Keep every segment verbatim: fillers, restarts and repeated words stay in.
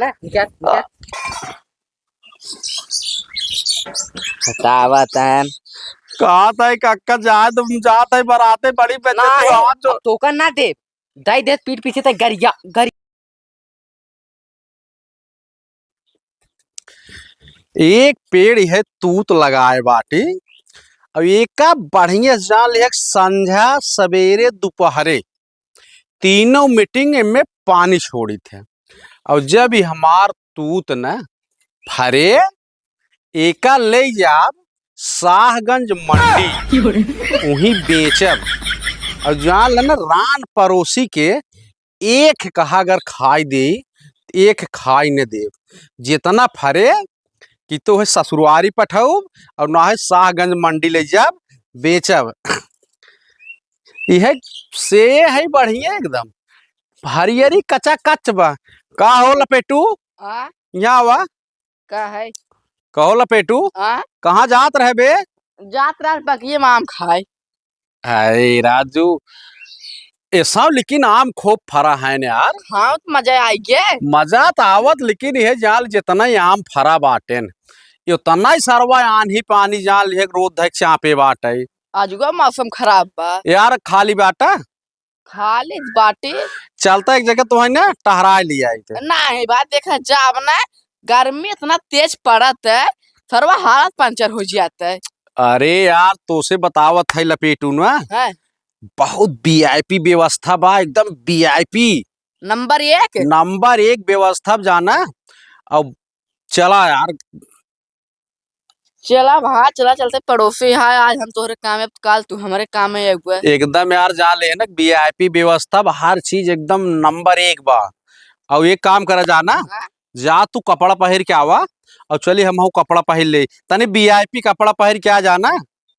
ना, निकाल, निकाल। बतावा तन। कहा था कि अक्का जाए तो हम जात है बराते, बड़ी बेइज्जती नहीं, हो, आज तो अब तोका ना दे। दाई दे पीठ पीछे तक गरिया, गरि- एक पेड़ है तूत लगाए बाटी, अब एका बढ़िया से जान लिया कि संझा, सवेरे, दोपहरे तीनों meeting एमे पानी छोड़ी थे। और जब ही हमार तूत न फरे, एका ले जाब शाहगंज मंडी, वहीं बेचब। और जान लेना, रान पड़ोसी के एक कहा अगर खाई दे, एक खाई न देब। जितना फरे कि तो है ससुरारी पठाउब और ना है शाहगंज मंडी ले जाब, बेचब। यह से है बढ़िया एकदम, हरियरी कचा कच बा। का हो लपेटू? आ? यहाँ आवा। का है? कहो लपेटू, हाँ? कहाँ जात रहे बे? जात रहे बगिये में आम खाए। अरे राजू, ऐसा लेकिन आम खूब फरा है न यार। हाँ, तो मजा आई गे। मजा तो आवत, लेकिन यह जाल जितना ही आम फरा बाटेन, उतना ही सरवा आन्ही पानी जाल एक रोज धक चापे बाटे। आजुगा मौसम खराब बा। यार खाली बाटा। खाली बाटे। चलता एक जगह तो है ना, टहराए लिया आई थे। नाही बा, देखा जाब ना, गर्मी इतना तेज पड़त है, सरवा हालत पंचर हो जाता है। अरे यार, तोसे बतावत है लपेटू ना, हाँ। बहुत VIP व्यवस्था बा, एकदम VIP। नंबर एक। नंबर एक व्यवस्था जाना। अब चला यार। चला भा, चला चलते पड़ोसी है, आज हम तोहरे काम में, काल तू हमरे काम में अउबे। एकदम यार, जा ले ना, VIP व्यवस्था बा, हर चीज एकदम नंबर एक बा। और एक काम करा जाना, हाँ। जा तू कपड़ा पहिर के आवा और चली हम हूँ कपड़ा पहिर ले, तनी VIP कपड़ा पहिर के आ जाना।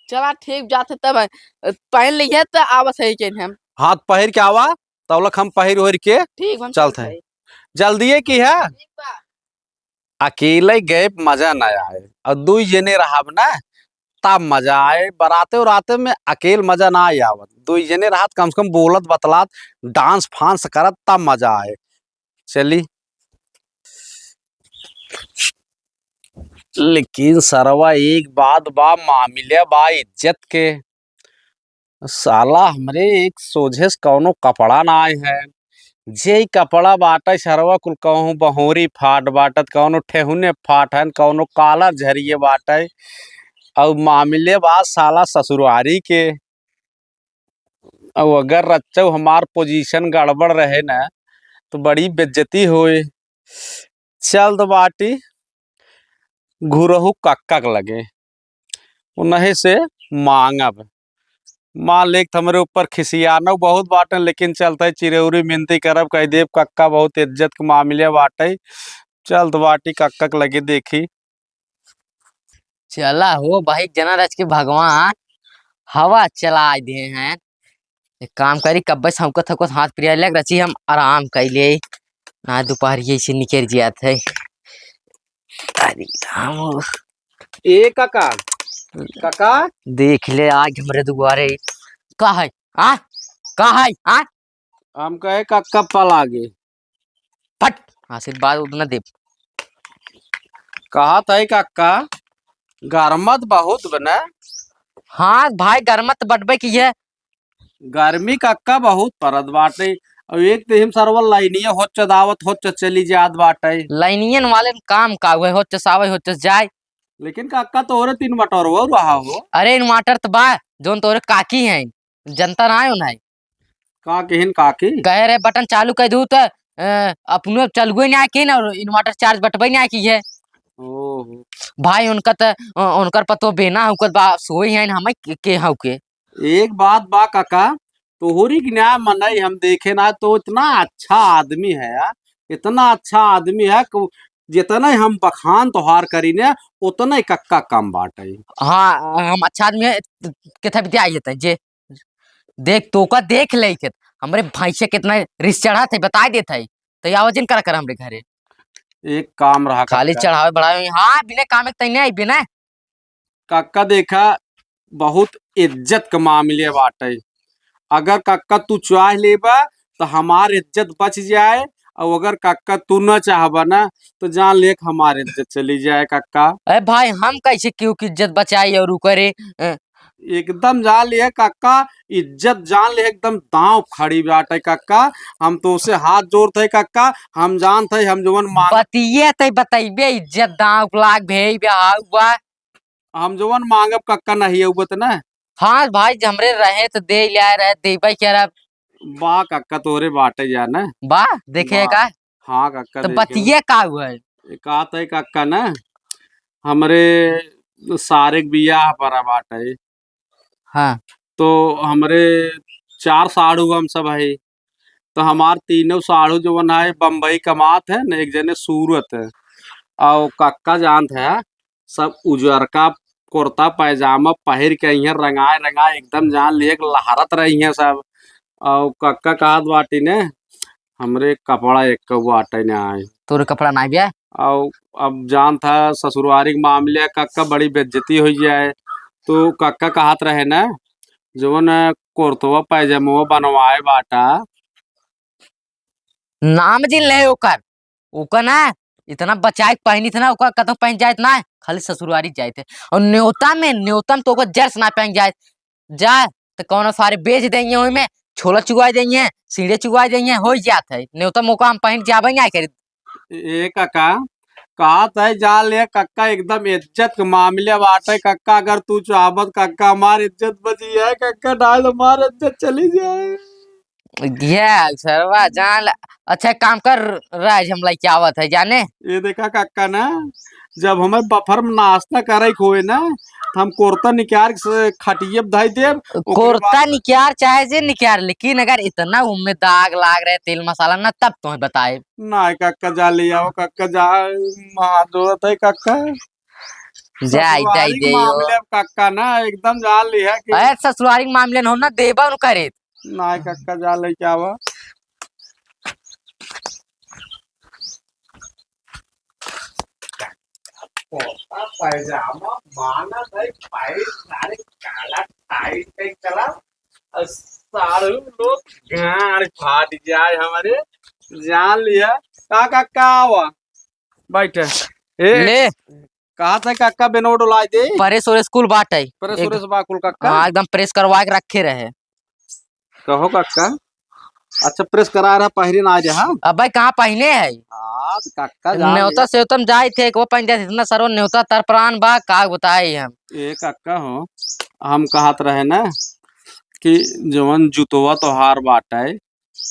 चला ठीक, जाते तब, अ, पहन लिहे त आवत है के हम। हाँ, पहिर के आवा, तब लक हम पहिर ओहिर के ठीक, हम चलत चलत है। है। जल्दिए की है। ठीक बा। अकेले गए मजा ना आए, और दुई जने रहब ना, तब मजा आए। बराते उराते में अकेल मजा ना आए आवत, दुई जने रहत, कम से कम बोलत बतलात, डांस फांस करत, तब मजा आए। चली। लेकिन सरवा एक बात बा, मामिला बा इज्जत के। साला हमरे एक सोझे से कौनो कपड़ा ना आए है, जे ही कपड़ा बाटे सरवा कुल कहूँ बहोरी फाट बाटत, कौनो ठेहुने फाट है, कौनो कालर झरिए बाटे। और मामिले बा साला ससुरारी के। और अगर रच्चौ हमार position गड़बड़ रहे ना, तो बड़ी बेइज्जती होए। चल तो बाटी, घुरहु कक्का के लगे, उन्हें से मांगब। मान ले कि हमरे ऊपर खिसियाना बहुत बाटे, लेकिन चलते चिरौरी मिनती करब, कह देब कक्का बहुत इज्जत के मामले बाटे। चल तो बाटी कक्का के लगे देखी। चला हो भाई, जना रच के भगवान हवा चला दे हैं। एक काम करी, कब्बे से हमको थको हाथ पिराए लग रची, हम आराम कर ले। ना दोपहर ये से निकल जात है। अरे राम। ए काका, काका। देख ले आज हमरे दुआरे। का है? हाँ? का है? हाँ? हम कहे काका पलागे। फट, आशीर्वाद उतना देब। कहत है काका, गरमत बहुत बने। हाँ भाई, गरमत बटबे की है। गर्मी काका बहुत परत बाटे। अब एक तो हम सरवा लाइनिया होच दावत होच चली जात बाटे। लाइनियन वाले में काम का हुए, होच सावे होच जाए। लेकिन काका तोहरे तीन मोटरवा रहा हो। अरे inverter तो बा, जोन तोहरे काकी हैं, जनता ना आयो ना। का किहिन काकी? कहे रहे बटन चालू कर दू त, अ, अपनो चलबे ना किहिन और inverter charge बटबे ना की है। ओहो। भाई उनका त, अ, उनकर पतो बेना हुकत बा, सोई हैं हमें के, के हउ के। एक बात बा काका, तोहरी के न्याय मनई हम देखे ना तो इतना अच्छा आदमी है यार, इतना अच्छा आदमी है कि जितना ही हम बखान तोहार करी ने उतना ही कक्का कम बाटे। हाँ, हम अच्छा आदमी है, केथा बिद्या आई है जे देख, तोका देख ले के, हमरे भैंसे कितना रिस चढ़ा थे, बता देत है, तो आवा जिन करा कर हमरे घरे। एक काम रहा खाली कक्का। चढ़ावे बढ़ावे, हाँ, बिना काम के तैने आई, बिना। कक्का देखा, बहुत इज्जत के मामले बाटे। अगर कक्का तू चाह लेबा, तो हमार इज्जत बच जाए और अगर कक्का तू न चाहबा ना, तो जान ले कि हमार इज्जत चली जाए कक्का। अरे भाई, हम कैसे केहू की इज्जत बचाई और उ करे? अ, एकदम जान लिहे कक्का, इज्जत जान लिहे, एकदम दांव खड़ी बाटे कक्का। हम तोसे हाथ जोड़त है कक्का, हम जानत है हम जवन मांग बतिये तै बतैबे, इज्जत दांव लाग भे बे हाउ बा। हम जवन मांगब कक्का नहीं अउबत ना। हाँ भाई, हमरे रहे तो दे ले रहे, देबे क्या रहा? बा कक्का तोरे बाटे जाना। बा, देखे बा। का? हाँ कक्का, तो देखे। बतिये का हुआ है? ए, का तय कक्का ना, हमरे सारे के बियाह परा बाटे। हाँ। तो हमरे चार साढ़ू हम सब है, तो हमार तीनों साढ़ू जवन है बम्बई कमात है न, एक जने सूरत है। और कक्का जानत है, सब उजरका कुर्ता पैजामा पहिर के अइहें, रंगाए रंगाए एकदम जान लिए कि लहरत रही हैं सब। और कक्का कहत बाटी ने, हमरे कपड़ा एक बाटे ना आए। तोरे कपड़ा ना आए? और अब जानत है ससुरवारी के मामले, कक्का बड़ी बेइज्जती हो जाए। तो कक्का कहत रहे ना, जवन कुर्तवा पैजामा बनवाए बाटा। नाम जिन ले ओकर, ओकर ना इतना बचाए के पहनी थे ना, ओकर कतौ पहन जाए ना, खाली ससुरवारी जाए थे। और न्योता में, न्योता में तो ओकर जर्स ना पहन जाए, जा तो कौनो सारे बेच देंगे, ओई में छोला चुगवाई देंगे, सीढ़े चुगवाई देंगे, हो जात है। न्योता में ओकर हम पहन जाबे ना करी। ए काका, कहत है जान ले कक्का, एकदम इज्जत के मामले बाटे कक्का, अगर तू चाहबत कक्का, हमार इज्जत बची है कक्का, डाल हमार इज्जत चली जाए। ये सरवा जान ले। अच्छा, एक काम कर, राज हम लइके आवत है जाने। ये देखा कक्का ना, जब हमें बफर में नाश्ता करे के होए ना, तो हम कुर्ता निकाल के खटिए पे धई देब, ओकरे कुर्ता बाद निकाल चाहे जे निकाल, लेकिन अगर इतना उम्मे दाग लाग रहे तेल मसाला ना, तब तुम्हें बताए। ना कक्का, जा ले आओ कक्का, जा, हाथ जोड़त है कक्का। जाई, जाई ससुरारी के दे यो। मामले अब कक्का ना एकदम जान लिहा कि अरे ससुरारी के मामले न हो ना, देबा न करे। ना कक्का, जा लेके आवा। कुर्ता पैजामा माना भाई, पैंट सारे काला टाइट पे चला, और सारे लोग गाड़ फाट जाए हमारे, जान लिहा। का कक्का, आवा। बैठे। ए, ले। कहा था कक्का बेनो डोलाए दे। प्रेस और स्कूल बाटे। प्रेस एक, और बा कुल कक्का। हाँ, एकदम प्रेस करवा के रखे रहे। कहो कक्का। अच्छा, प्रेस करा रहा, पहिरे ना आ जा, हाँ? अबे, कहाँ पहिने है? हाँ, तो कक्का जान न्योता ले। सेवतम जाए थे, एक वो पहन जाए, इतना सारो न्योता तर प्राण बा, का बताए हम? ए कक्का हो, हम कहत रहे ना कि जवन जुतवा तोहार बाटे,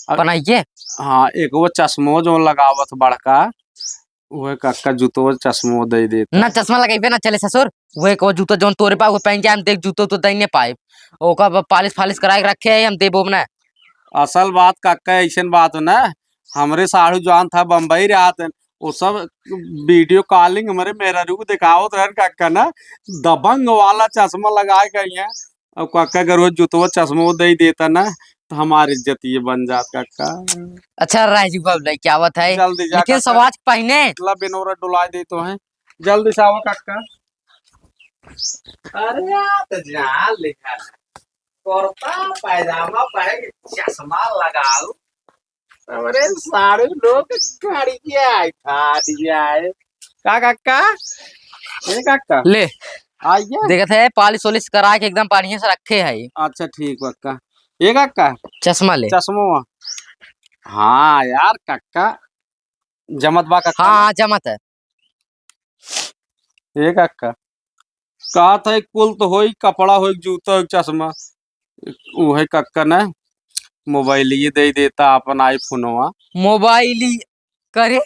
अब बनाइए। हाँ, एक वो चश्मो जो लगावत बड़का, उहे कक्का जूतो चश्मो दे देता। ना चश्मा लगइबे ना चले ससुर, उहे को जूतो जौन तोरे पा, उहे पहन के हम देख जूतो तो दे नहीं पाए, ओका ब-, पालिश फालिश करा के रखे है, हम देबो ना। असल बात कक्का ऐसन बात हो ना, हमरे साढ़ू जौन था बम्बई रहत हैं, वो सब वीडियो कॉलिंग हमरे मेहरारू को दिखावत रहन कक्का ना, दबंग वाला चश्मा लगा के आई हैं, अब काका अगर वो जुतवा चश्मो दे देता ना, तो हमार इज्जत ये बन जात काका। अच्छा, राजू बाबू लेके आवत है, जल्दी जा लेकिन काका। सवाज पहिने। ला बेनोरा डुलाए दे तो है, जल्दी से आवा काका। अरे यार, तो जा लिखा, कुर्ता पैजामा पहन के चश्मा लगाऊ, हमरे सारे लोग गाड़ी के आए, फाट जाए। का काका? ए काका? ले। आइए। देखत है, पालिश वालिश करा के एकदम बढ़िया से रखे है। अच्छा, ठीक बा काका। ए काका? चश्मा ले। चश्मो। हाँ यार काका, जमत बा काका? हाँ, हाँ, जमत है। ए काका? कहत है कुल तो होई, कपड़ा होई, जूता होई, चश्मा। उहे कक्का न मोबाइलिये दे देता अपन iPhone-वा। मोबाइल करे?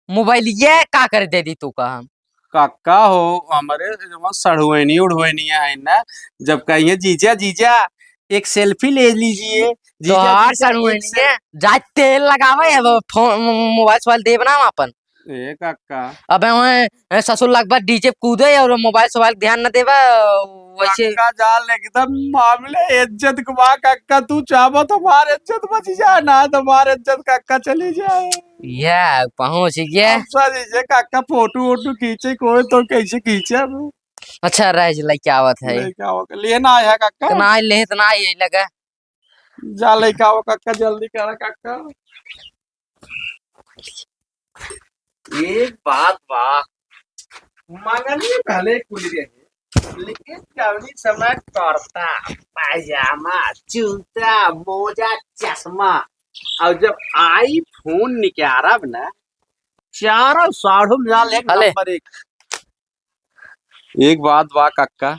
मोबाइलिये का करे दे दी तू का हम? कक्का हो, हमरे जवन सढ़ुवैनी उढ़ुवैनी है न, जब कहिए, "जीजा, जीजा, एक selfie ले लीजिए।" जीजा, तोहार जीजा, एक सढ़ुवैनी से- है, जा तेल लगावे है वो फोन, मोबाइल सोबाइल देब ना हम अपन। ए काका। अबे ओए, ए, ससुर लगभग DJ पे कूदे और मोबाइल सोबाइल ध्यान न देबा, वैसे काका जान एकदम मामले इज्जत के बा काका, तू चाहबो तो हमार इज्जत बच जाए, ना तो हमार इज्जत काका चली जाए। ये पहुंच गए। अब सर इसे काका फोटो वोटो खींचे कोई तो कैसे खींचे अब? अच्छा, रह जी, लइके आवत है। लइके आवत, लेना आया काका? ना लेत ना आई लगा। जा लइके आवा काका, जल्दी करा काका। एक बात बा, मंगनी भले कुल रहे, लेकिन जौनी समय कुर्ता, पैजामा, जूता, मोजा, चश्मा, और जब iPhone निकालब ना, चारों साढ़ू में जान ले, अले। नंबर एक। एक बात बा कक्का,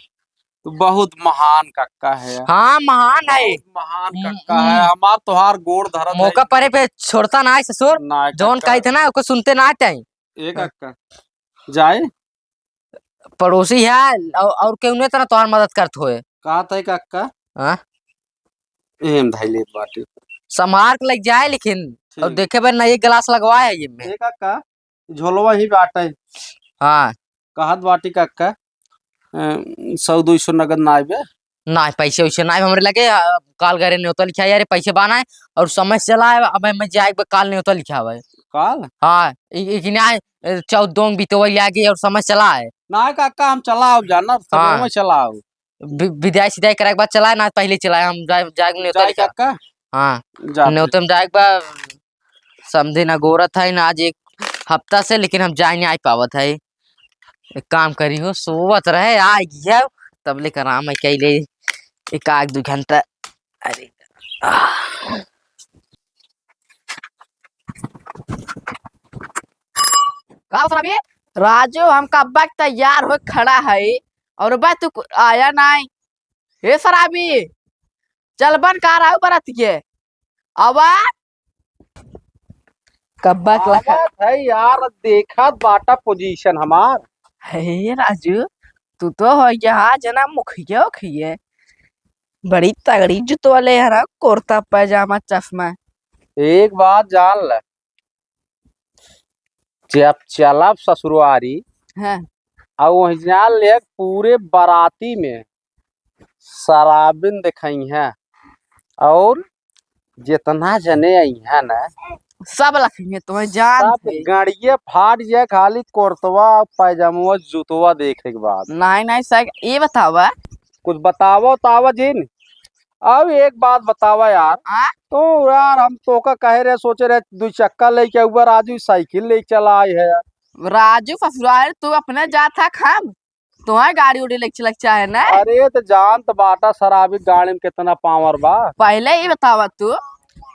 तू बहुत महान कक्का है। हाँ, महान है। बहुत महान हम्म, कक्का हम्म। है। हमार तोहार गोड़ धरत है। मौका परे पे छोड़ता ना है ससुर। ना है जौन कक्का। कही थे ना, ओको सुनते ना आते हैं। ए हाँ। कक्का, जाए? पड़ोसी है, और, और केहू नहीं तना तोहार मदद करत होए। कहा था कक्का? हाँ? एम धाई लेत बाटे। संभार के लग जाए, लेकिन, और ठीक। देखे बे ना, एक गिलास लगवाए है ये में। ए कक्का, झोलवा ही बाटे। हाँ। कहत बाटी कक्का, अ, सौ दो सौ नगद ना आइबे? ना, पैसे वैसे ना आइबे हमरे लगे। अ, काल घरे न्योता लिखा यार, पैसे बाना है और समय से चला है। अब मैं जाए एक बार काल न्योता लिखा हुआ है। काल? हाँ, इ-, इ-, कि ना, अ, चौदह दोंग बीतवा लागे और समय चला है। ना कक्का, हम चलाओ जाना, समय हाँ। में चलाओ। वि-, विदाई सिदाई करे के बाद चलाए ना, पहले चलाए, हम जाए, जाए न्योता जाए लिखा। कक्का? हाँ, जाते। न्योता में जाए के बाद समधी ना गोरत है ना, आज एक हफ्ता से, लेकिन हम जाए नहीं आ पावत है। एक काम करी हो, सोवत रहे, आ गया, तब लेकर आराम है, कह ले एक आध दो घंटा। अरे, आह। का हो सराबी? राजू, हम कब्बा के तैयार हो खड़ा है और बा तू आया नहीं। हे सराबी, चल बन का रहा बरत के। आवा। कब्बा के लखा। आवत है यार, देखत बाटा position हमार। हे राजू, तू तो हो यहाँ जना मुखिया उखिया। बड़ी तगड़ी जुतवले है ना, कुर्ता पैजामा चश्मा। एक बात जान ले, जब चलब ससुरवारी, हाँ। और वहीं जान ले पूरे बाराती में शराबिन देखइहैं और जितना जने अइहैं ना, सब लखइहैं, तुम्हें जान सब है। गड़िए फाट जाए, खाली कुर्तवा, पैजामवा, जूतवा देखे के बाद। नहीं, नहीं, सर, ये बतावा। कुछ बतावा, उतावा जिन। अब एक बात बतावा यार, हाँ? तो यार, हम तोका कहे रहे, सोचे रहे, दो चक्का लेके आउबा, राजू साइकिल लेके चला आए है यार। राजू ससुराल, तू अपने जात है खाम, तुम्हारे गाड़ी उड़ी लेके चलक चाहे ना? अरे, तो जान तो बाटा, शराबी गाड़ी में कितना power बा। पहले ही बतावा तू,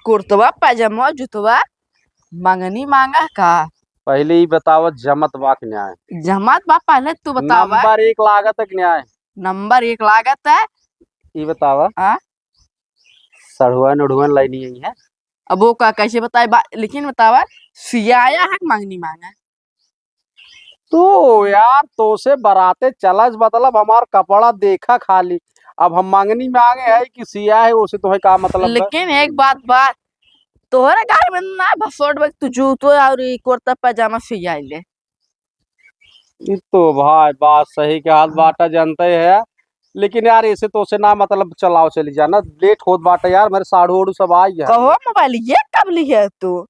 कुर्तवा, पैजामा, जुतवा, मंगनी मांगा का? पहले ही बतावा, जमत बा कि न्याय? जमत बा, पहले तू बतावा। नंबर एक लागत है कि न्याय? नंबर एक लागत है। ई बतावा। हाँ? सढ़ुआ नढ़ुआ लाइनी आई है। अब वो का कैसे बताए बा, लेकिन बतावा, सियाया है कि मंगनी मांगा? तो यार, तोसे बराते चलस, मतलब हमार कपड़ा देखा खाली। अब हम मंगनी मांगे है कि सिया है, ओसे तोहे का मतलब बा? लेकिन एक बात बा, तोहरे घर में ना भसोट बा, तू जूतो और ई कुर्ता पैजामा सियाई ले। ई तो भाई बात सही कहत बाटा, जानते है, लेकिन यार, ऐसे तोसे ना मतलब चलाओ, चली जाना, लेट होत बाटा यार, मेरे साढ़ू ओढ़ू सब आई है। कहो मोबाइल ये कब ली है तू?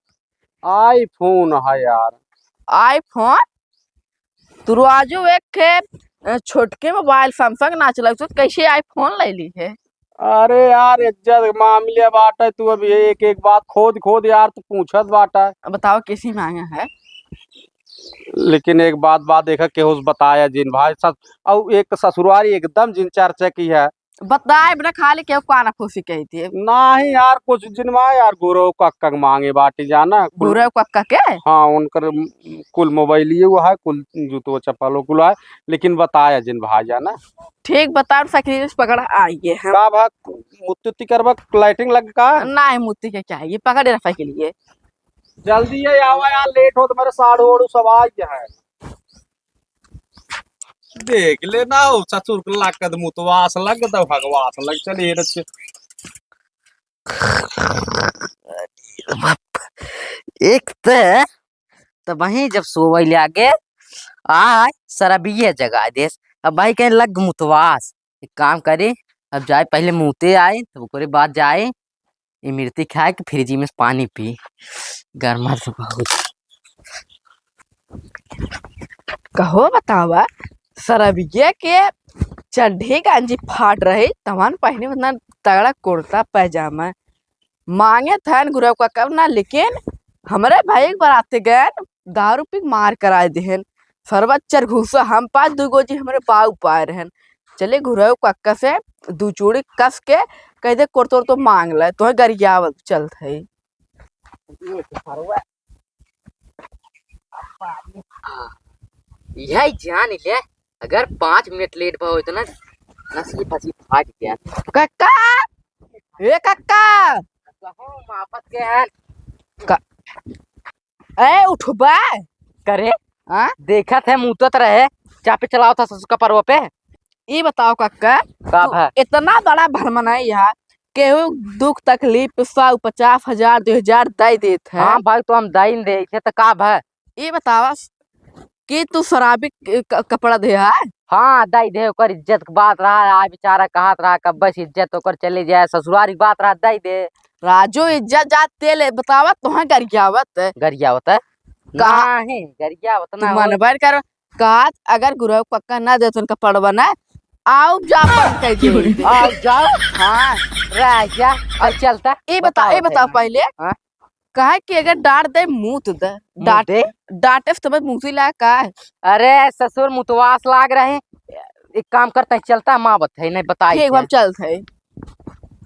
iPhone है यार। iPhone? तू राजू एक के, अ, छोटके मोबाइल Samsung ना चलाऊ, तो कैसे iPhone ले ली है? अरे यार, इज्जत के मामले बाटे, तू अभी एक एक बात खोद खोद यार, तू पूछत बाटा। अब बताओ कैसी मांगा है? लेकिन एक बात, बात देखा, केहू से बताया जिन भाई, सस-, और एक ससुरारी एकदम जिन चर्चा की है। बताए बना खाली केहू काना फूसी कही थी। नहीं यार, कुछ जिनवा यार गुरु कक्का के मांगे बाटी जाना, कुल गुरु कक्का के? हाँ, उनकर कुल मोबाइल ये हुआ है, कुल जूतो चप्पलो कुल है, लेकिन बताया जिन भाई जाना। ठीक, बता सकी पकड़ आइए हम। का भा मुत्ती उत्ती करबा, लाइटिंग लग का? नहीं, मुत्ती के क्या है, ये पकड़े रखा के लिए। जल्दी है, आवा यार, लेट होत मेरे साढ़ू ओढ़ू सब आ गया है। देख ले ना, ओ ससुर के लागत मुतवास लग, त भगवास लग, चल ये रच। एक ते, त वहीं जब सोवै लागे, आय, सरबिये जगाय देस। अब भाई कहीं लग मुतवास। एक काम करे, अब जाए पहले मूते आए, तब ओकरे बाद जाए, इमरती खाए के फ्रिज में से पानी पी। गरमा से बहुत। कहो बतावा, सरबिया के चड्ढी गंजी फाट रही, तवन पहने उतना तगड़ा कुर्ता पैजामा। मांगे थन गुरु का कब ना, लेकिन हमरे भाई के बराते गए, दारू पी के मार कराए देहेन। सरवा चरघूसा हम पाए, दुइ गो जी हमरे बाऊ पाए रहेन। चले घुरऊ कक्का से दू चूड़ी कस के कह दे, कोर तोर तो मांग ले, तोहे गरियावत चलत है। यह जान ले, अगर पाँच मिनट लेट भा होइत ना, नसी फसी फाट गया। कक्का, ए कक्का। कहूँ माफत के है। का-, ए उठबा। करे? हाँ? देखत है, मुतत रहे, चापे चलावत है ससुर का परवा पे। ई बताओ कक्का, का तू भा? इतना बड़ा भरमनाई है, केहू दुख तकलीफ पे सौ, पचास हजार, दो हजार दे देत है। हाँ भाई, तो हम दई न दे, इसे तो का भा? ई बतावा कि तू शराबी क-, क-, कपड़ा दे है? हाँ, दई दे, ओकर इज्जत के बात रहा, आज बेचारा कहत रहा, कब बस इज्जत ओकर चले जाए, ससुरारी के बात रहा, दई दे। राजू, इज्जत जात तेल बतावा, तोहे गरियावत है। गरियावत है? का-, नहीं, गरियावत तू ना हो। मनबे कर, कहत, अगर गुरु पक्का ना दे, तो उनका पड़वा ना, आओ जा पर कह दे। आओ जाओ। हाँ। रह जा, अब चलता। ई बता, बताओ ई बताओ भाई। पहले। हाँ? काहे कि अगर डांट दे, मूत दे। मूत डांट-, दे? डांटे से तुम्हें मूती लाग का है? अरे ससुर, मुतवास लाग रहे, एक काम करते हैं, चलता है, माँ बत है, नहीं बताई ठीक, हम है। चलत है।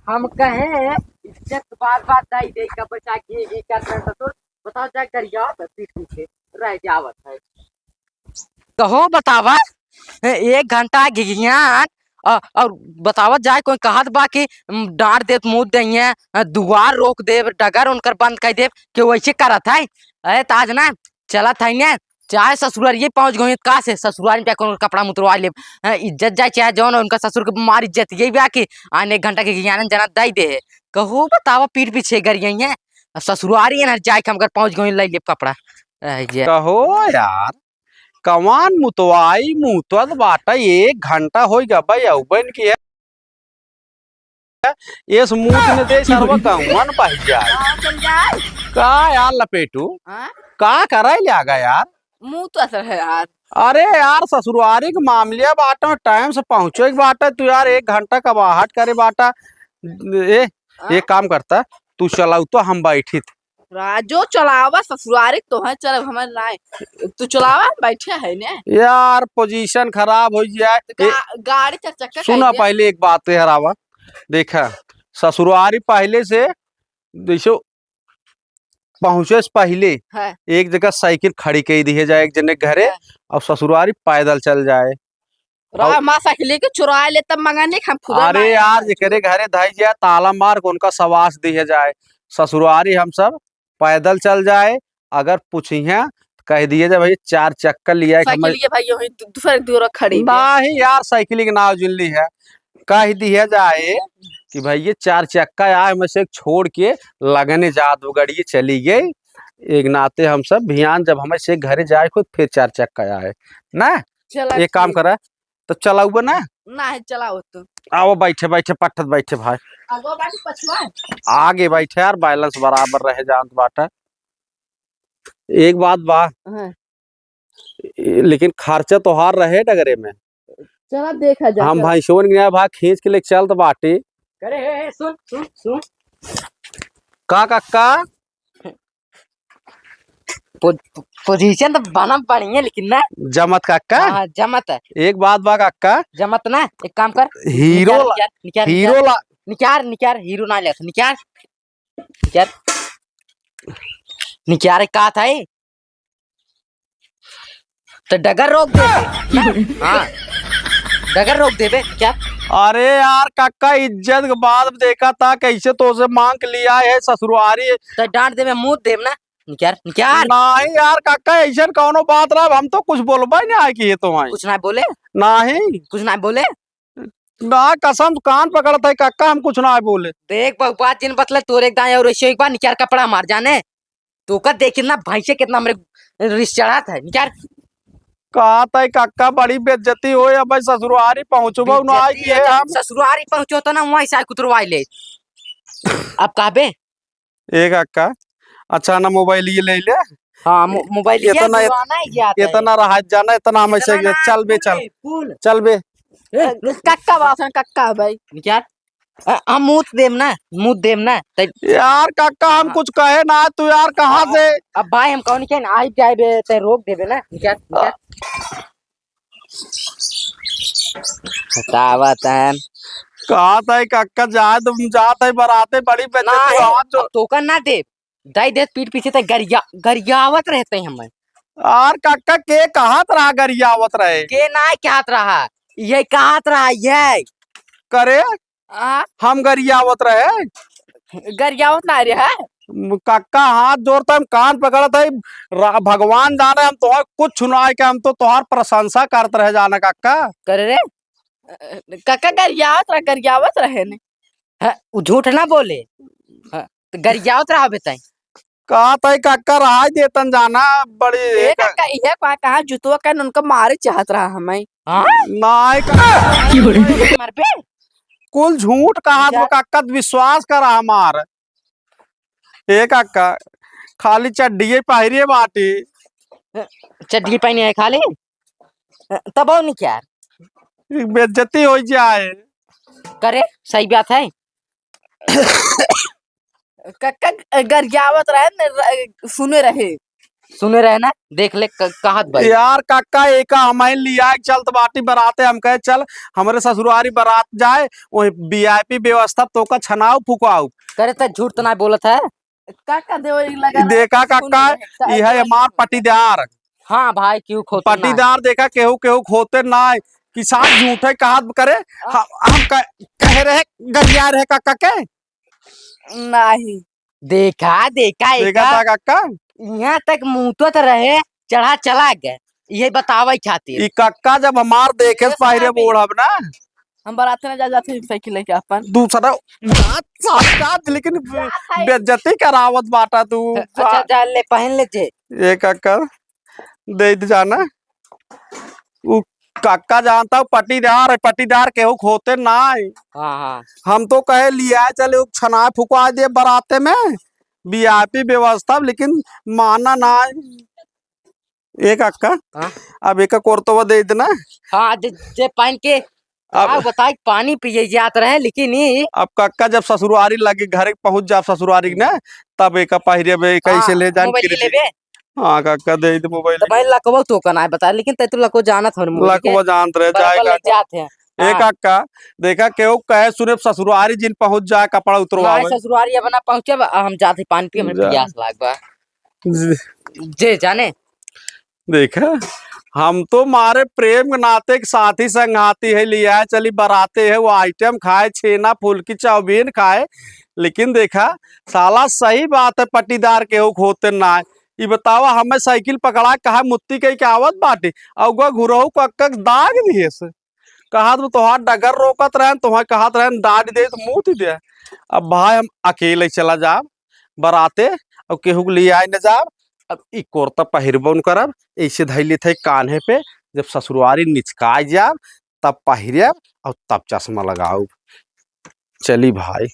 हम कहे, इज्जत बार बार दाई दे का बचा के ये करते हैं ससुर, बताओ जा गरिया तो पीठ पीछे रह जावत है। कहो बतावा, ए-, एक घंटा घिघियान, अ, और बतावत जाए, कोई कहत बा कि, उम, डांट देत मूत दइहें, अ, दुआर रोक देब, डगर उनकर बंद कर देब, कि वैसे करत है। अरे ताज ना, चलत है ने, चाहे ससुरारिये पहुँच गई, का से ससुरारी में जाके उनकर कपड़ा मुतरवा लेब। हाँ, इज्जत जाए चाहे जौन, उनका ससुर के मार इज्जत यही बा कि आने एक घंटा के ज्ञान जना दई दे है। कहो बतावा, पीठ पीछे गरिया है, ससुरारी है ना, जाए के हम अगर पहुँच गई, ले लेब कपड़ा। रह गया। कहो यार, कवान मुतवाई मुतत बाटा, एक घंटा होई गबे अउबन की है। एस मूत में दे सरवा कौन बह जाए। गाँव चल जाए। का यार लपेटू? हाँ? का करे लागा यार? मुँह तो असर है यार। अरे यार, ससुरारी के मामले बाटा, टाइम से पहुँचे के बाटा, तू यार एक घंटा का बाहट करे बाटा। ए, हाँ? एक काम करता, तू चलाऊ तो हम बैठित। राजो चलावा ससुरारी, तोहे चलब, हमें नाय। तू चलावा, हम बैठे है ने। यार, पोजीशन खराब हो जाए। तो ए, गा-, गाड़ी चार चक्का सुना, कह दे। पहले एक बात है हरावा, देखा, ससुरारी पहले से, जैसे पहुँचे से पहले हाँ। एक जगह साइकिल खड़ी कइ दिहे जाए एक जने के घरे, हाँ। और ससुरारी पैदल चल जाए। राम और माँ साइकिल के चुराए ले तब मंगनी हम खुदा अरे ना यार, आए। जेकरे घरे धई जाए ताला मार के उनका सवास दिहे जाए, ससुरारी हम सब पैदल चल जाए। अगर पूछिहे तो कह दिहे जाए, "भैया चार चक्का लिया है, साइकिल हमें।" ये भाई यही दू-, दूसरे दूर खड़ी है। नहीं यार, साइकिल के नाव जिन ली है, कह दिहे जाए कि "भैया चार चक्का आए, हमें से एक छोड़ के लगने जात वो गड़िए चली गई।" एक नाते हम सब भियान जब हमें से घरे जाए खुद फिर चार चक्का आए ना। चला एक काम ठीक। करा, तो चलाउबे ना? नाही, चलाओ तू। आओ, बैठे, बैठे, पट्ठत बैठे भाई। आगो बाटी पछुआ? आगे बैठे यार, बैलेंस बराबर रहे जानत बाटा। एक बात बा, हाँ। ए, लेकिन खर्चा तोहार रहे डगरे में। चला देखा जा, हम चला। भाई सोन गया भा खींच के लेके चलत बाटी। अरे, हे, हे, सुन, सुन, सुन। का कक्का? पो-, पोजीशन तो बना बढ़िया, लेकिन ना। जमत काका? हाँ, जमत है। एक बात बा काका। जमत ना, एक काम कर। हीरो निकार, ला-, निकार, निकार, हीरो निकार, ला- निकार, निकार, हीरो ना ले, निकार, निकार, निकार, का था ये? तो डगर रोक दे। हाँ, डगर रोक देबे, क्या? अरे यार काका, इज्जत के बात देखा था, कैसे तो से मांग के लिया है ससुरारी। तो डांट देबे, मुंह देब ना। निकार, निकार। नहीं यार काका, ऐसन कौनो बात ना, हम तो कुछ बोलबे नहीं आए कि ये तो आए। कुछ ना बोले? नहीं। कुछ ना बोले? ना, कसम कान पकड़त है काका, हम कुछ ना बोले। देख बहु बात जिन बतले तोरे एक दाएं और ऐसे एक बार निकार कपड़ा मार जाने। तो का देख कितना भैंसे कितना हमरे रिस चढ़त है, निकार। कहत है काका बड़ी बेइज्जती होए, अब ससुरारी पहुँचबो ना बेइज्जती कि है, जब हम ससुरारी पहुँचो तो ना वहीं से कुतरवाई ले। अब कहबे? ए काका, अच्छा ना मोबाइल ये ले ले। हाँ, मो-, मोबाइल ये इतना इत-, पुराना ही जाता है। इतना रहा जाना, इतना हम ऐसे इतना ना, चल बे, चल। फूल, फूल। चल बे। ए, कक्का बासन, कक्का भाई। निकार। अ, हम मूत देम ना, मूत देम ना। तै यार कक्का, हम हाँ। कुछ कहे ना, तू यार कहाँ से? अब भाई हम कौन के ना, आई जाए बे, तै रोक देबे ना, निकाल, निकाल। बतावत हन। कहत है कक्का, जाए तो जात है बराते, बड़ी बेइज्जती ना, होत जो अब तोका ना दे, दाई देत पीठ पीछे तक गरिया, गरियावत रहते हैं हमें। आर कक्का, के कहत रहा गरियावत रहे? के ना कहत रहा, ये कहत रहा, ये। करे? आ? हम गरियावत रहे? गरियावत ना रहे। म-, कक्का हाथ जोड़ता, हम कान पकड़त है, रा-, भगवान जाने हम तोहार कुछ ना है कि हम तो तोहार प्रशंसा करत रहे जाना कक्का। करे रे? कक्का गरियावत रहे, गरियावत रहे ने। हाँ, उ झूठ ना बोले। हाँ, तो गरियावत रहा बताई। का ताई कक्का रहा देतन जाना, बड़ी ए एक कक्का, इहे का कहा जुतवा का उनका मारे चाहत रहा हमें। हाँ? नाय का मर बे। कुल झूठ कहत बा जा। कक्का, विश्वास करा हमार। ए कक्का, खाली चड्डिये पहिरे बाटी। चड्डी पहने है खाली? तब और नहीं क्या? बेइज्जती हो जाए। करे, सही बात है। कक्का गरियावत रहे न, र-, सुने रहे। सुने रहे ना, देख ले क-, कहत भाई। यार कक्का, एका हमारे लिया के चलत बाटी बराते, हम कहे चल हमरे ससुरारी बरात जाए, वही वीआईपी व्यवस्था तोका छनाऊ फुकाऊ। करे त झूठ त ना बोलत है। कक्का देव ई लगा ई रहे, देखा सुन कक्का, रहे, ई है हमार पटीदार। हाँ भाई, केहू खोते ना है। पटीदार देखा, केहू, केहू खोते ना है। कि साथ झूठे कहत करे, आ। हम, हम कह, कहे रहे, गरिया रहे कक्का के। नहीं। देखा, देखा, देखा एका। था कक्का? यहाँ तक मुँह तो रहे, चढ़ा चला गए, ये बतावे खातिर। ई कक्का जब हमार देखे ये से पहिरे सुना बे। बूढ़ब ना। हम बराते ना जा, जाते हैं साइकिल लेके अपन। दूसरा जात, साथ जात, लेकिन जात है। बेइज्जती करावत बाटा तू। अच्छा, जा ले, पहन ले जे। ये कक्का, दे दे जाना। उ कक्का जानता हूँ, पटीदार है, पटीदार केहू खोते ना है। हाँ, हाँ। हम तो कहे लिया चले, उ छनाए फुकवा दे बराते में, वीआईपी व्यवस्था, लेकिन माना ना है। एक अक्का, हाँ? अब एक कुर्तवा दे देना। हाँ, जे, जे पहन के अब का बताई, पानी पिए जात रहे, लेकिन ई अब कक्का जब ससुरारी लगे, घरे पहुँच जाब ससुरारी ने, तब एका पहिरे बे, कैसे हाँ, ले जान मोबाइल किरसी। लेबे। हाँ, कक्का दे दे मोबाइल। तो भाई लकवा तो का ना बता, लेकिन तै तो लकवा जानत हन मोबाइल के। लकवा जानत रहे, बराबर जाए लग का। जात है। ए हाँ। कक्का, देखा केहू कहे सुने ससुरारी जिन पहुँच जाए, कपड़ा उतरवावे। हाँ, ससुरारी अब ना पहुँचे, अब हम जात है पानी पी, हमें जा। प्यास लाग बा। जे जाने। देखा, हम तो मारे प्रेम के नाते के साथी संगाती है, लिया चली बराते है, वो आइटम खाए, छेना, फुल्की, चाउमीन खाए, लेकिन देखा, साला सही बात है, पटीदार केहू खोते ना है। ई बतावा, हमें साइकिल पकड़ा के कहा मुत्ती कही के आवत बाटे, और गो घुरहु को अक्का के दाग दिए से। कहत बा, "तोहार डगर रोकत रहन, तोहार कहत रहन, डांट दे तो मुँह दे दे।" अब भाई हम अकेले चला जाब बराते, और केहू के लिए आए न जाब। अब ई कुर्ता पहिरबो न करब, ऐसे धैले थे कान्हे पे, जब ससुरारी निचकाए जाब, तब पहिरब और तब चश्मा लगाउब। चली भाई।